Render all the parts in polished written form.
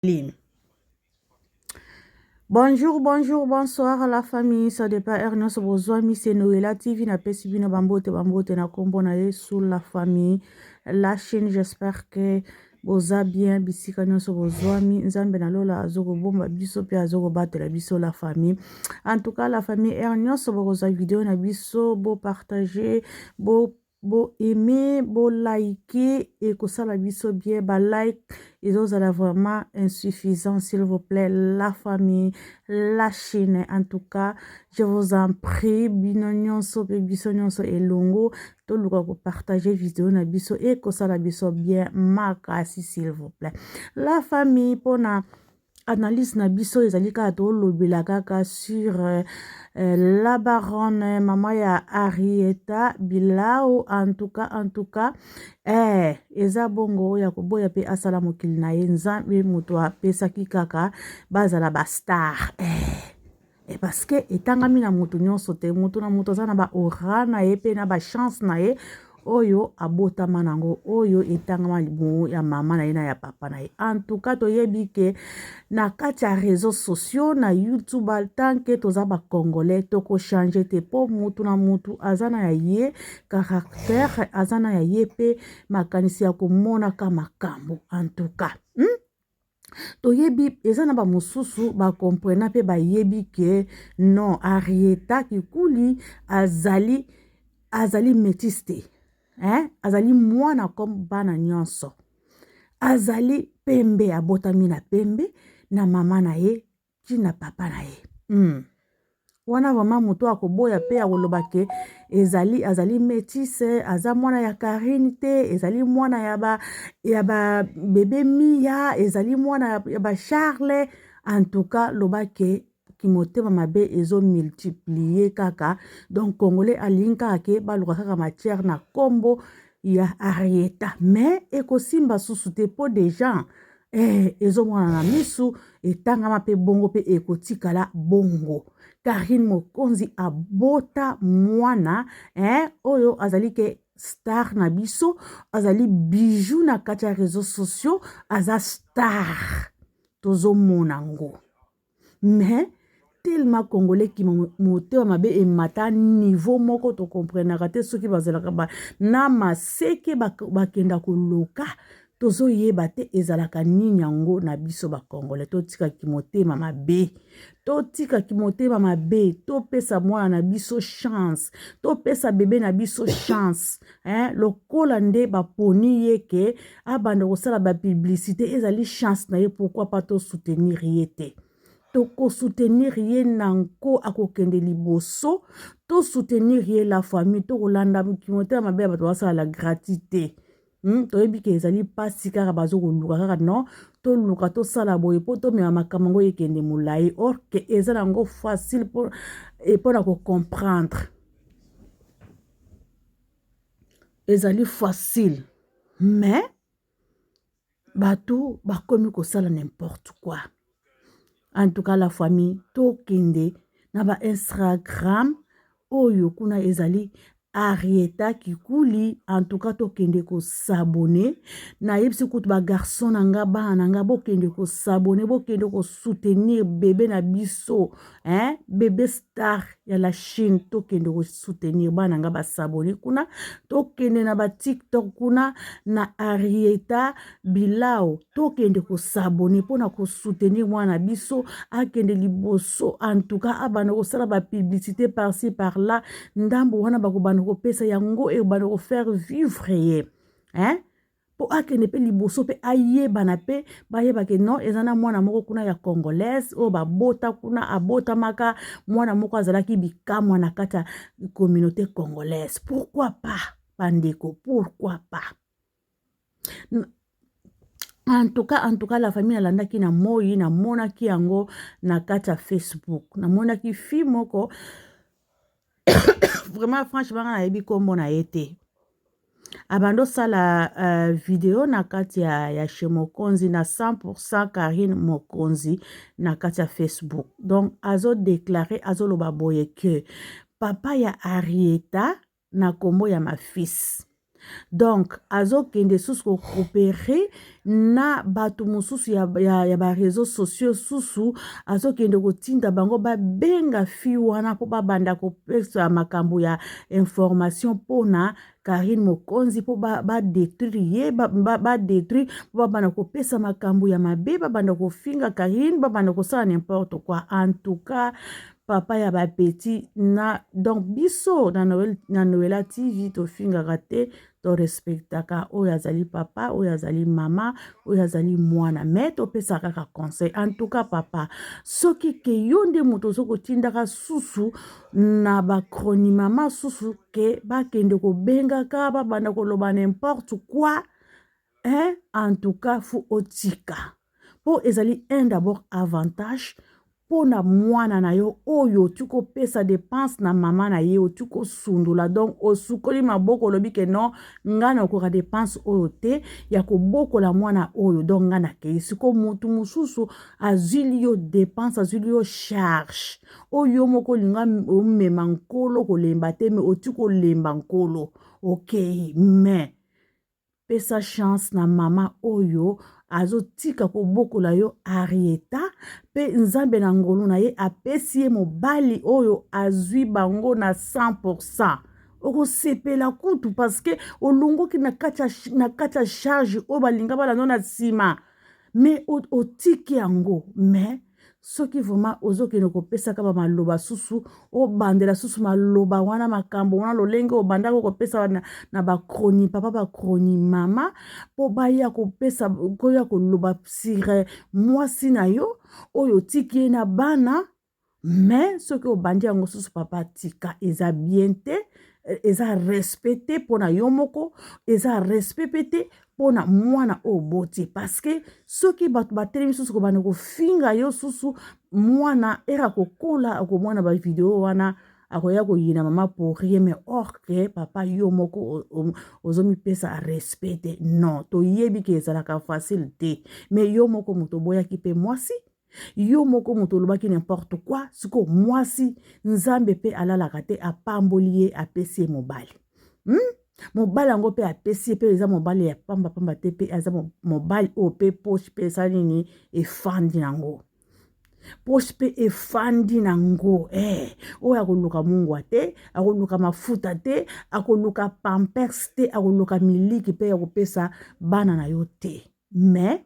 Ligne. Bonjour, bonjour, bonsoir à la famille. Ça dépend heure nyonso bozwami c'est Noëlla TV napesi bino bambote bambote na kombo na Yesu la famille. La chaîne j'espère que boza bien bisika nyonso bozwami nzambe na lola azokobomba biso mpe azokobatela biso la famille. En tout cas la famille heure nyonso bokozwa video na biso bo partager bo bo aimer bo liker ekosala biso bien ba like ezozala vraiment insuffisant s'il vous plaît la famille la chaîne en tout cas je vous en prie bino nyonso mpe biso nyonso elongo toluka kopartage video na biso ekosala biso bien makasi s'il vous plaît la famille mpona analyse na biso ezali kaka tolobela kaka sur la baronne mama ya Arieta Bilao en tout cas en tout cas eza bongo ya koboya mpe asala mokili na ye nzambe moto apesaki kaka bazala ba star parce que etangami na moto nyonso te moto na moto aza na ba aura na ye mpe na ba chance na ye oyo abotama nango oyo etangama libumu ya mama na ye na ya papa na ye en tout cas toyebi ke na kati ya réseaux sociaux na youtube tant que toza bacongolais tokochange te mpo mutu na mutu aza na ya ye caractère aza na ya ye mpe makanisi ya komonaka makambo en tout cas Toyebi eza na bamosusu bakomprena mpe bayebi ke non Arieta Kikuli azali azali métisse te hein? Azali mwana comme bana nyonso azali pembe abotami na pembe na mama na ye ti na papa na ye. Wana vraiment moto akoboya mpe akoloba ke ezali azali métisse aza mwana ya Karine te ezali mwana ya ba bebe Mia ezali mwana ya ba Charles en tout cas loba ke kimotema mabe ezomultiplie kaka donc congolais alingi kaka ke baluka kaka matière na nkombo ya Arieta mais ekosimba susu te mpo déjà ezomona na misu etangama mpe bongo mpe ekotikala bongo Karine Mokonzi abota mwana oyo azali ke star na biso azali bijou na kati ya réseaux sociaux aza star tozomona ngo mais tellement congolais kima motema mabe emata niveau moko tokomprenaka te soki bazalaka na maseke bakenda koloka tozoyeba te ezalaka nini yango na biso bacongolais totikaki motema mabe totikaki motema mabe topesa mwana na biso chance topesa bebe na biso chance lokola nde baponi ye ke abanda kosala bapublicité ezali chance na ye pourquoi pas tosoutenir ye te tokosoutenir ye na nko akokende liboso tosoutenir ye la famille tokolanda motema mabe ya bato basala la gratuité Toyebi ke ezali mpasi kaka bazokoluka kaka non toluka tosala boye mpo tomema makambo yango ekende molai or ke eza nango facile mpona kocomprendre ezali facile mais bato bakomi kosala n'importe quoi en tout cas la famille tokende na ba Instagram oyo kuna ezali Arieta Kikuli en tout cas tokende kosabone nayebisi kutu bagarçon na nga bana na nga bokende kosabone bokende kosoutenir bebe na biso hein? Bebe star ya la Chine tokende kosoutenir bana nga basabone kuna tokende na batiktok kuna na Arieta Bilao tokende kosabone mpona kosoutenir mwana na biso akende liboso en tout cas abanda kosala bapublicité par-ci par-là ndambo wana bakobanda kopesa yango ebanda kofaire vivre ye hein? Mpo akende mpe liboso mpe ayebana mpe bayebake non eza na mwana moko kuna ya congolaise oyo babota kuna abotamaka mwana moko azalaki bikamwa na kati ya communauté congolaise pourquoi pas bandeko pourquoi pas en tout cas la famille nalandaki na moi namonaki yango na kati ya Facebook namonaki fille moko vraiment franchement nga nayebi nkombo na ye te abandi osala video na kati ya chez Mokonzi na 100% Karine Mokonzi na kati ya Facebook donc azodeklare azoloba boye ke papa ya Arieta na nkombo ya mafisi. Donc azokende susu kocoopere na bato mosusu ya bareseau sociaux, susu azokende kotinda bango babenga fille wana mpo babanda kopesa makambo ya information mpona Karine Mokonzi, mpo badétruire ye, badétruire, mpo babanda kopesa makambo ya mabe, babanda kofinga Karine, babanda kosala n'importe quoi. En tout cas, papa ya bapeti na donc biso na Noël, na Noela TV, tofingaka te, torespectaka oyo azali papa, oyo azali mama, oyo azali mwana, mais topesaka kaka conseil. En tout cas, papa, soki ke yo nde moto ozo kotindaka susu na bachroni mama susu ke bakende kobengaka, babanda koloba n'importe quoi, hein? En tout cas, faut otika, mpo ezali un d'abord avantage mpo na mwana na yo oyo oti kopesa dépense na mama na ye, oti kosundola. Donc osukoli maboko, olobi ke non, ngai nakoka dépense oyo te ya kobokola mwana oyo, donc ngai nakei. Siko motu mosusu azwili yo dépense, azwili yo charge oyo yo moko olinga omema nkolo kolemba te, mais oti kolemba nkolo, okei. Mais pesa chance na mama oyo azotika kobokola yo Arieta, mpe Nzambe na ngolu na ye apesi ye mobali oyo azwi bango na 100. Okosepela kutu parce que olongoki na kati ya charge oyo balinga balanda na nsima, mais otiki yango. Mais soki vraiment ozokende kopesaka bamaloba susu, obandela susu maloba wana, makambo wana, lolenge obandaka kopesa na bachroni papa, bachroni mama, mpo baya kopesa, koya koloba sur mwasi na yo oyo otiki ye na bana. Mais soki obandi yango susu, papa, tika, eza bien te, eza respect te mpo na yo moko, eza respect mpe te mpo na mwana oyo oboti, parce que soki bato batelemi susu kobanda kofinga yo susu, mwana ere akokola, akomona bavideo wana, akoya koyina mama pour rien. Mais or que papa, yo moko ozomipesa respect te. Non, toyebi ke ezalaka facile te, mais yo moko moto oboyaki mpe mwasi, yo moko moto olobaki n'importe quoi. Sikoyo mwasi, Nzambe mpe alalaka te, apamboli ye, apesi ye mobali, Mobali yango mpe apesi ye mpe eza mobali ya pambapamba te, mpe aza mobali oyo mpe poche mpe eza nini, efandi nango, poche mpe efandi nango, eh. Oyo akoluka mungwa te, akoluka mafuta te, akoluka Pampers te, akoluka miliki mpe ya kopesa bana na yo te. Mais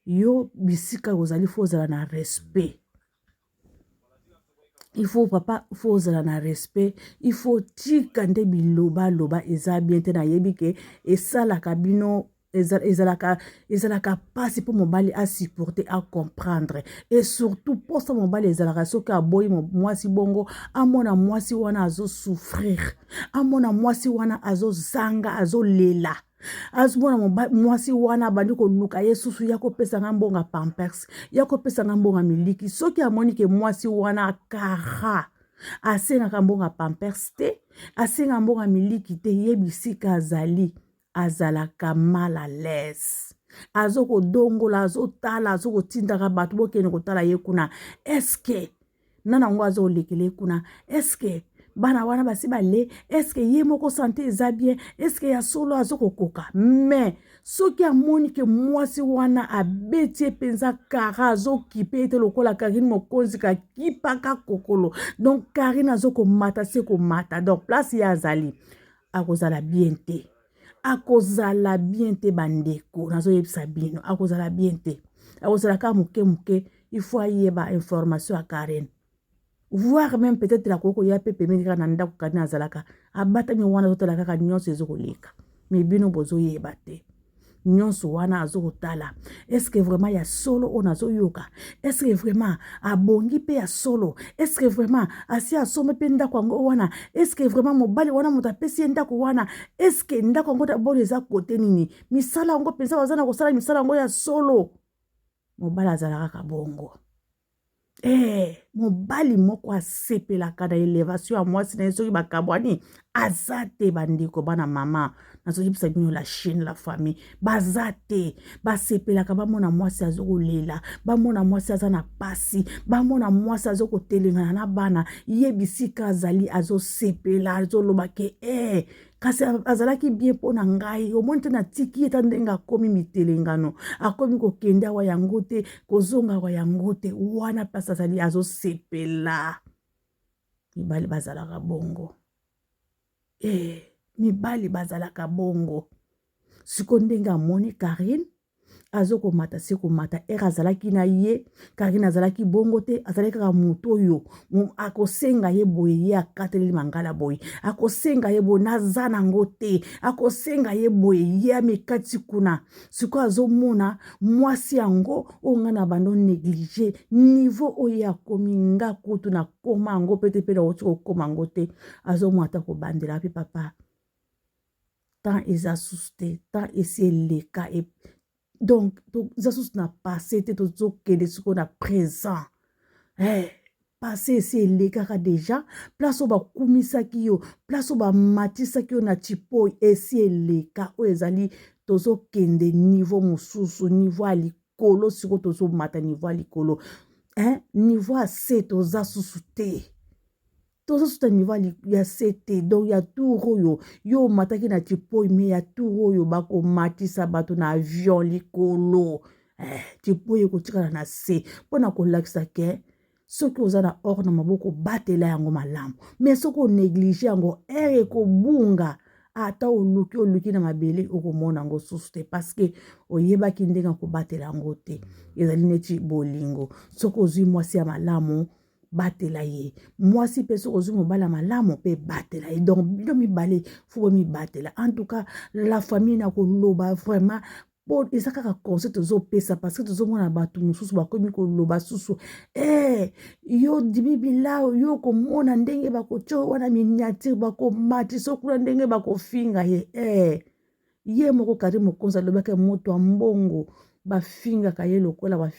yo, bisika ozali, faut ozala na respect. Il faut, papa, faut ozala na respect, il faut tika nde bilobaloba, eza bien te. Nayebi ke esalaka bino, ezalaka mpasi mpo mobali asupporte, acomprendre, et surtout mposa mobali ezalaka soki aboyi mwasi bongo, amona mwasi wana azosouffrir, amona mwasi wana azozanga, azolela, azomona mwasi wana abandi koluka ye susu ya kopesanga mbongo Pampers, ya kopesanga mbongo miliki. Soki amoni ke mwasi wana kara asengaka mbongo Pampers te, asenga mbongo miliki te, ye bisika azali azalaka mal à l'aise, azokodongola, azotala, azokotindaka bato bokende kotala ye kuna, eske nana yango azolekela ye kuna, eske bana wana basi bale, eske ye moko santé eza bien, eske ya solo azokokoka. Mais soki amoni ke mwasi wana abeti ye mpenza kara, azokipe ye te lokola Karine Mokonzi kakipaka kokolo, donc Karine azokomata se komata, donc place ye azali akozala bien te, akozala bien te. Bandeko, nazoyebisa bino, akozala bien te, akozala kaka moke moke. Il faut ayeba information ya Karine, voire même peut-être akoki koya mpe pembeni kaka na ndako Karine azalaka, abatami wana, azotala kaka nyonso ezokoleka, mais bino bozoyeba te. Nyonso wana azokotala, est-ce vraiment ya solo oyo nazoyoka? Est-ce vraiment abongi mpe ya solo? Est-ce vraiment asi asombi mpe ndako yango wana? Est-ce vraiment mobali wana moto apesi ye ndako wana? Est-ce ndako yango d'abord eza kote nini? Misala yango mpenza baza na kosala misala yango ya solo? Mobali azala kaka bongo. Mobali moko asepelaka na élévation ya mwasi na ye soki bakabwani aza te. Bandeko, bana mama, nazoyebisa bino, la chaîne, la famille, baza te. Basepelaka bamona mwasi azokolela, bamona mwasi aza na pasi, bamona mwasi azokotelengana na bana. Ye bisika azali azosepela, azoloba ke. Kasi azalaki bien mpo na ngai. Omoni te natiki ye ta ndenge akomi mitelengano, akomi kokende awa yango te, kozonga awa yango te. Wana place azali azosepela. Mibali bazalaka bongo. Eh, mibali bazalaka bongo. Siko ndenge amoni Karine azokomata se komata, ere azalaki na ye Karine azalaki bongo te, azalaki kaka moto oyo akosenga ye boye, ye akateleli mangala boye, akosenga ye boye, naza nango te, akosenga ye boye, ye amikati kuna. Sikoyo azomona mwasi yango oyo ngai na bando néglige niveau oyo ye akomi, nga kutu nakoma yango pe te, mpe nauti kokoma yango te. Azomona ata kobandela mpe papa, temps eza susu te, temps esi eleka e, donc toza susu na passé te, tozokende sikoyo na présent. Hey, passé esi elekaka deja, place oyo bakumisaki yo, place oyo bamatisaki yo na chipoi esi eleka. Oyo ezali tozokende niveau mosusu, niveau ya likolo. Sikoyo tozomata niveau ya likolo, eh? Niveau ya se toza susu te, toza susu na niveau ya se te. Donc ya tour oyo yo omataki na chipoi, me ya tour oyo bakomatisa bato na avion likolo, eh, chipoi ekotikala na se, mpona kolakisa ke soki oza na or na maboko, batela yango malamu. Me soki onéglige yango, ere ekobunga, ata oluki oluki na mabele, okomona yango susu te, parce que oyebaki ndenge akobatela yango te. Ezali neti bolingo, soki ozwi mwasi ya malamu, batela ye. Mwasi mpe, soki ozwi mobali ya malamu mpe, batela ye. Donc bino mibale faut bomibatela. En tout cas, la famille, na koloba vraiment po eza kaka conseil tozopesa, parce que tozomona bato mosusu bakomi koloba susu, eh, yo Dimi Bilao, yo komona ndenge bakotia wana miniature, bakomatisa kuna ndenge bakofinga ye. Eh, ye moko Karine Mokonzi alobaki moto ya mbongo bafingaka ye lokola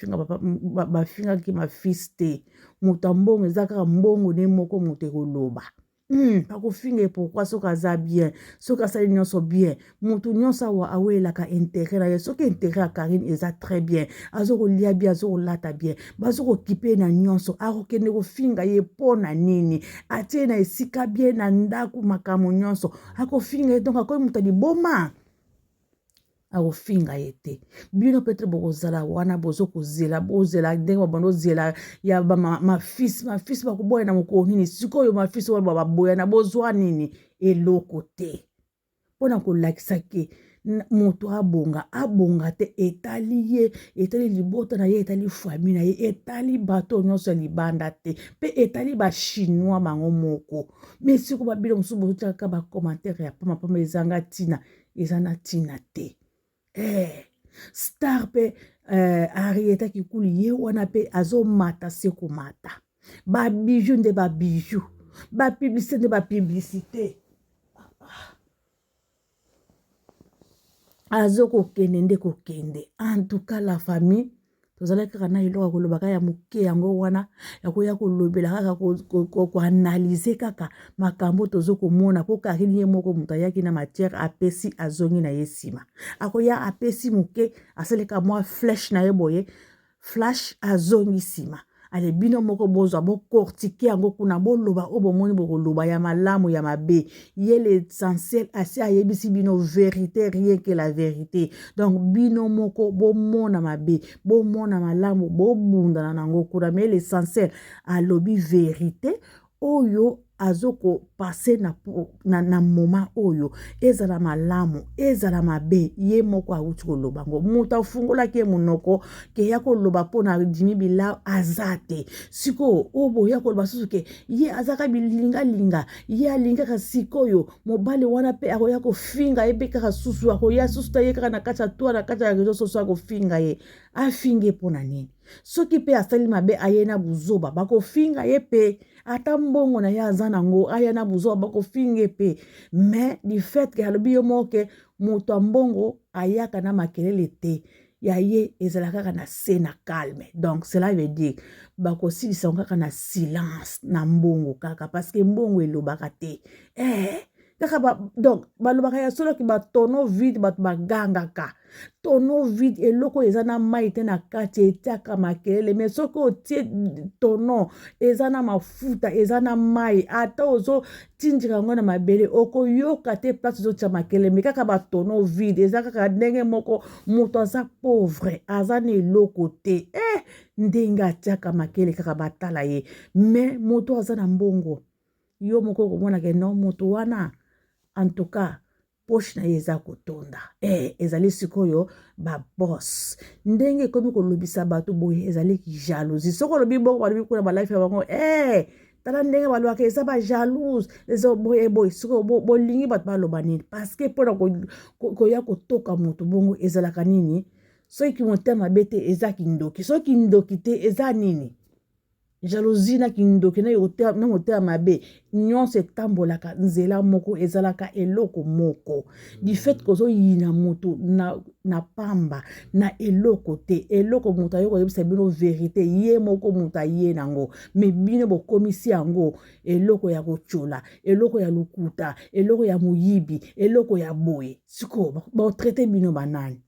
bafingaki mafisi te. Moto ya mbongo eza kaka mbongo ne moko moto ekoloba. Bakofinga ye pourquoi? Soki aza bien, soki asali nyonso bien, moto nyonso awa awelelaka intérêt na ye. Soki intérêt ya Karine eza très bien, azokolia bien, azokolata bien, bazokokipe ye na nyonso, akokende kofinga ye mpo na nini? Atie na esika bien na ndako, makambo nyonso, akofinga ye? Donc akomi moto ya liboma, akofinga ye te. Bino peut-être bokozala wana, bozo kozela, bozela ndenge babanda ozela ya bamafisi, mafisi bakoboya na mokolo nini? Sikoyo mafisi wana baboya na bozwa nini? Eloko te. Mpona kolakisa ke moto abonga abonga te, etali ye, etali libota na ye, etali famille na ye, etali bato nyonso ya libanda te, mpe etali bachinois bango moko. Me siko babilo mosusu bozotiaka bacommentaire ya pambapamba, ezanga ntina, eza na ntina te. Eh, star mpe, eh, Arieta Kikuli ye wana mpe azomata se komata, babiju nde babiju, bapublicité nde bapublicité, azokokende nde kokende. En tout cas, la famille, tozalaki kaka na eloko ya koloba kaka ya moke, yango wana ya koya kolobela kaka, koanalyser kaka makambo tozo komona, mpo Karine ye moko moto ayaki na matière, apesi, azongi na ye nsima, akoya apesi moke, asaleka mwa flèche na ye boye, flash, azongi nsima. Ale, bino moko bozwa, bokortike yango kuna, boloba oyo bomoni, bokoloba ya malamu, ya mabe. Ye l'essentiel asi ayebisi bino vérité, rien que la vérité. Donc bino moko bomona mabe, bomona malamu, bobundana nango kuna, mais l'essentiel alobi vérité oyo azokopasser na moment oyo. Ezala malamu, ezala mabe, ye moko awuti koloba ngo. Moto afungolaki ye monoko ke ya koloba mpo na Dimi Bilao aza te. Sikoyo oyo boya koloba susu ke ye azaka bilingalinga, ye alingaka, sikoyo mobali wana mpe akoya kofinga ye mpe kaka susu, akoya susu ta ye kaka na kati ya toa, na kati ya réseau sociaux, akofinga ye. Afinga ye mpo na nini? Soki mpe asali mabe, aye na buzoba, bakofinga ye mpe. Ata mbongo na ye aza nango, aya na buzoba, bakofinga ye mpe. Mais du fait ke alobi yo moko ke moto ya mbongo ayaka na makelele te, ya ye ezala kaka na se na calme, donc cela veut dire bakosilisa kaka na silence na mbongo kaka, parce que mbongo elobaka te, eh. Kaka ba, donc balobaka ya solo ke batonneau vide bato bagangaka. Tonneau vide eloko eza na mai te na kati etiaka makelele, mais soki otie tonneau eza na mafuta eza na mai, ata ozotindika yango na mabele okoyoka te place ozotia makelele. Mais kaka batonneau vide eza kaka ndenge moko, moto aza pauvre aza na eloko te eh, ndenge atiaka makelele kaka batala ye. Mais moto aza na mbongo, yo moko okomona ke non, moto wana en tout cas poche na ye eza kotonda. Eh, ezali sikoyo baboss ndenge ekomi kolobisa bato boye, ezali jalousie. Soki olobi bongo, balobi kuna balife ya bango eh, tala ndenge balobaka, eza bajalouse, eza boye boye. Sikoyo bolingi bato baloba nini? Parce que mpona koya kotoka moto bongo ezalaka nini? Soki motema mabe te, eza kindoki. Soki kindoki te, eza nini? Jalousie na kindoki na motema mabe nyonso etambolaka nzela moko, ezalaka eloko moko. Du fait kozoyina moto na pamba na eloko te, eloko moto aye koyebisa bino vérité, ye moko moto aye nango, mais bino bokomisi yango eloko ya kotyola, eloko ya lokuta, eloko ya moyibi, eloko ya boye. Sikoyo baotraite bino banani?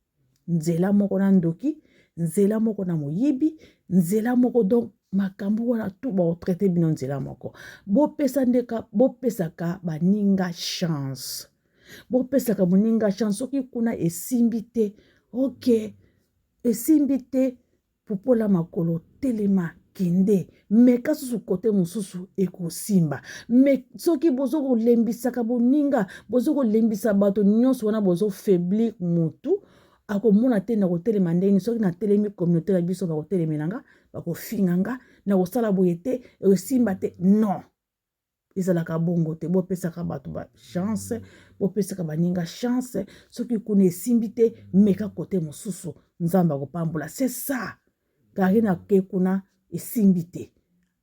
Nzela moko na ndoki, nzela moko na moyibi, nzela moko. Donc makambo wana tu baotraite bino nzela moko. Bopesa ndeka, bopesaka baninga chance, bopesaka moninga chance. Soki kuna esimbi te, ok, esimbi te, pupola makolo, telema, kende, meka susu kote mosusu, ekosimba. Mais soki bozo kolembisaka boninga, bozo kolembisa bato nyonso wana, bozofaiblir motu, akomona te na kotelema ndenge. Soki natelemi, communauté na biso bakotelemela nga, bakofinga nga, na kosala boye te, esimba te. Non, ezalaka bongo te. Bopesaka bato bachance, bopesaka baninga chance. Soki kuna esimbi te, meka kote mosusu, Nzambe akopambola. C'est ça. Karine ake kuna, esimbi te,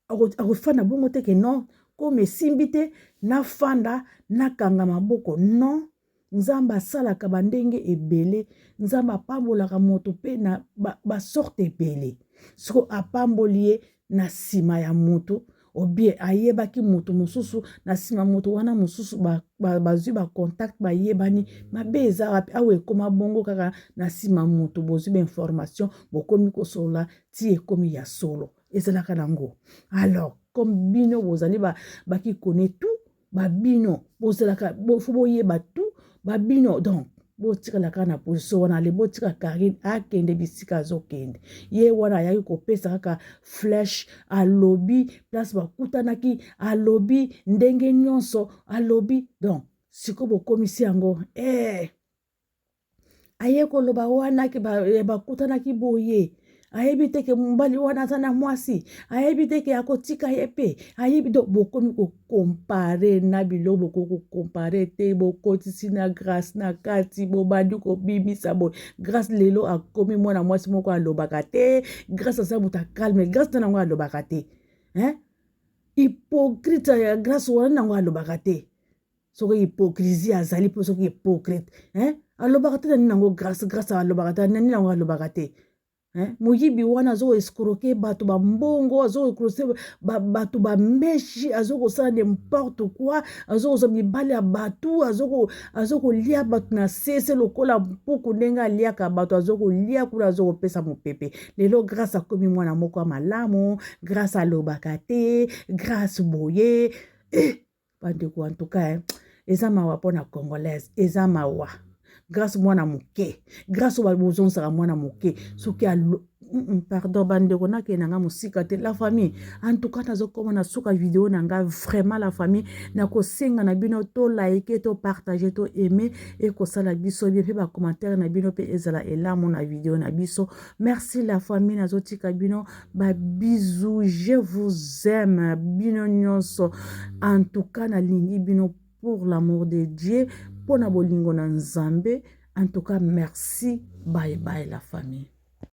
akofanda bongo te ke non, comme esimbi te, nafanda nakanga maboko. Non, Nzambe asalaka bandenge ebele. Nzambe apambolaka moto mpe na basorte ba ebele. Siko apamboli ye na nsima ya moto obie ayebaki moto mosusu, na nsima moto wana mosusu bazwi ba bacontact, bayebani. Mabe eza wapi awa? Ekóma bongo kaka na nsima moto bozwi bainformation, bokomi kosolola ti ekomi ya solo. Ezalaka nango. Alors comme bino bozali bakikone tout, babino bozalaka faut boyeba tout babino. Donc botikala kaka na position wana. Ale, botika Karine akende bisika azokende. Ye wana ayaki kopesa kaka flèche, alobi place bakutanaki, alobi ndenge nyonso alobi. Donc sikoyo bokomisi yango eh. Aye koloba wana ke bakutanaki boye, ayebi te ke mobali wana aza na mwasi, ayebi te ke akotika ye mpe ayebi. Donc bokomi kocomparer na biloko bokoki kocomparer te. Bokotisi na Grâce na kati, bobandi kobimisa boye. Grâce lelo akomi mwana mwasi moko alobaka te. Grâce aza moto acalme. Grâce na yango alobaka te, hein? Hypocrite ya Grâce wana nango alobaka te. Soki hypocrisie azali mpo soki hypocrite, hein? Alobaka te na nini yango? Grâce, Grâce alobaka te na nini yango? Alobaka te, hein? Moyibi wana azoescroquer bato bambongo, azoescroquer bato bameshi, azokosala n'importe quoi, azokozwa mibali ya bato, azokolia bato na sese lokola mpuku. Ndenge aliaka bato, azokolia kuna, azokopesa mopepe. Lelo Grâce akomi mwana moko ya malamu. Grâce alobaka te, Grâce boye eh! Bandeko, en tout cas eh, eza mawa mpona Congolaise, eza mawa. Grâce mwana moke, Grâce oyo bozongisaka mwana moke soki alo. Pardon bandeko, nakende na nga mosika te. La famille, en tout cas nazokoma na suka video na nga. Vraiment la famille, nakosenga na bino tolike, topartage, to aime, ekosala biso bien, mpe bacommentaire na bino mpe ezala elamu na video na biso. Merci la famille, nazotika bino babisous. Je vous aime bino nyonso. En tout cas nalingi bino pour l'amour de Dieu, mpo na bolingo na Nzambe. En tout cas merci, bye bye la famille.